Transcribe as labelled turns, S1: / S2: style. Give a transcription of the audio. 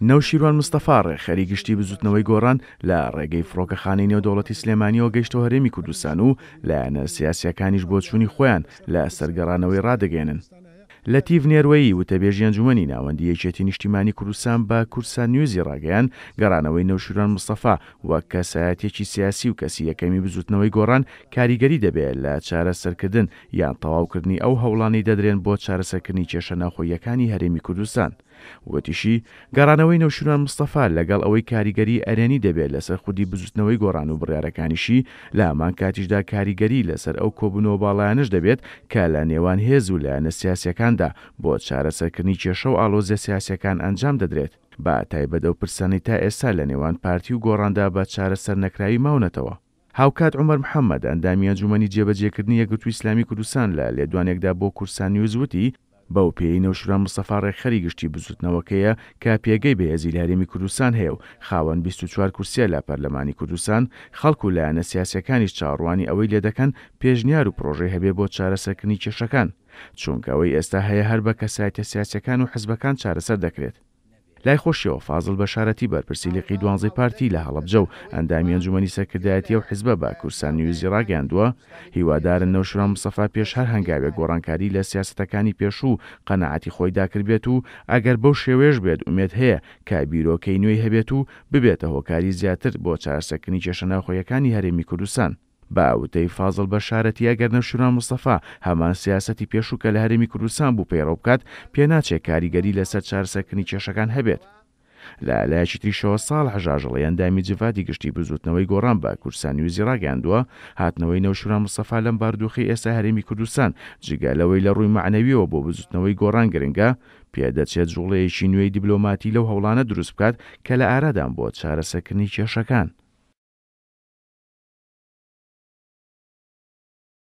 S1: نەوشیروان مستەفا، ڕێکخەری گشتی بزوتنەوەی گۆڕان، لە ڕێگەی فڕۆکەخانەی نێودەوڵەتی سلێمانییەوە گەیشتەوە هەرێمی کوردستان و لایەنە سیاسییەکانیش بۆچوونی خۆیان لە سەر گەڕانەوەی ڕادەگەیەنن. لەتیف نێروەیی، وتەبێژی ئەنجومەنی ناوەندی یەکێتی نیشتیمانی کوردستان بە کوردسات نیوزی ڕاگەیاند، گەڕانەوەی نەوشیروان مستەفا وەک کەسایەتیەکی سیاسی و کەسی یەکەمی بزوتنەوەی گۆڕان کاریگەری دەبێت لە چارەسەرکردن یان تەواوکردنی ئەو هەوڵانەی دەدرێن بۆ چارەسەرکردنی کێشە ناوخۆییەکانی هەرێمی کوردستان. وتیشی، گەڕانەوەی نەوشیروان مستەفا لەگەڵ ئەوەی کاریگەریی ئەرێنی دەبێت لەسەر خودی بزوتنەوەی گۆڕان و بڕیارەکانیشی، لە هەمان کاتیشدا کاریگەریی لەسەر ئەو کۆبونەوە باڵایانەش دەبێت کە لە نێوان هێز و لایەنە سیاسییەکاندا بۆ چارەسەرکردنی کێشە و ئاڵۆزییە سیاسییەکان ئەنجام دەدرێت، بە تایبەت ئەو پرسانەی تا ئێستا لە نێوان پارتی و گۆڕاندا بە چارەسەرنەکراوی ماونەتەوە. هاوکات عومەر محەمەد، ئەندامی ئەنجومەنی جێبەجێکردنی یەکگرتووی ئیسلامی کوردستان لە لێدوانێکدا بۆ کوردسات نیوز وتی، بەو پێیەی نەوشیروان مستەفا ڕێکخەری گشتی بزوتنەوەکەیە کە پێگەی بەهێزی لە هەرێمی کوردستان هەیە و خاوەن 24 کورسیە لە پەرلەمانی کوردستان، خەڵک و لایەنە سیاسیەکانیش چاوەڕوانی ئەوەی لێدەکەن پێشنیار و پڕۆژەی هەبێ بۆ چارەسەرکردنی کێشەکان، چونکە ئەوەی ئێستا هەیە هەر بە کەسایەتیە سیاسیەکان و حزبەکان چارەسەر دەکرێت. لای خۆشیەوە فازڵ بەشارەتی بەرپرسی لقی دوانزەی پارتی لە هەڵەبجە و ئەندامی ئەنجومەنی سەرکردایەتی ئەو حزبە بە کوردسات نیوزی ڕاگەیاندووە، هیوادارن نەوشیروان مستەفا پێش هەر هەنگاوێک گۆڕانکاری لە سیاسەتەکانی پێشوو و قەناعەتی خۆیدا کردبێت و ئەگەر بەو شێوەیەش بێت ئومێد هەیە کە بیرۆکەی نوێی هەبێت و ببێتە هۆکاری زیاتر بۆ چارەسەرکردنی کێشە ناوخۆییەکانی هەرێمی کوردستان. بە وتەی فازڵ بەشارەتی ئەگەر نەوشیروان مستەفا هەمان سیاسەتی پێشوو کە لە هەرێمی کوردستان بوو پەیڕەو بکات، پێناچێ کاریگەری لەسەر چارەسەرکردنی کێشەکان هەبێت. لە لایەکی تریشەوە ساڵح ژاژڵەی ئەندامی جڤاتی گشتی بزووتنەوەی گۆڕان بە کوردستان نیوزی ڕاگەیاندووە، هاتنەوەی نەوشیروان مستەفا لەم بارودۆخەی ئێستای هەرێمی کوردستان جگە لەوەی لە ڕووی مەعنەویەوە بۆ بزووتنەوەی گۆڕان گرنگە، پێدەچێت جوڵەیەکی نوێی دیبلۆماتی لەو هەوڵانە دروست بکات کە لە ئارادان بۆ چارەسەرکردنی کێشەکان.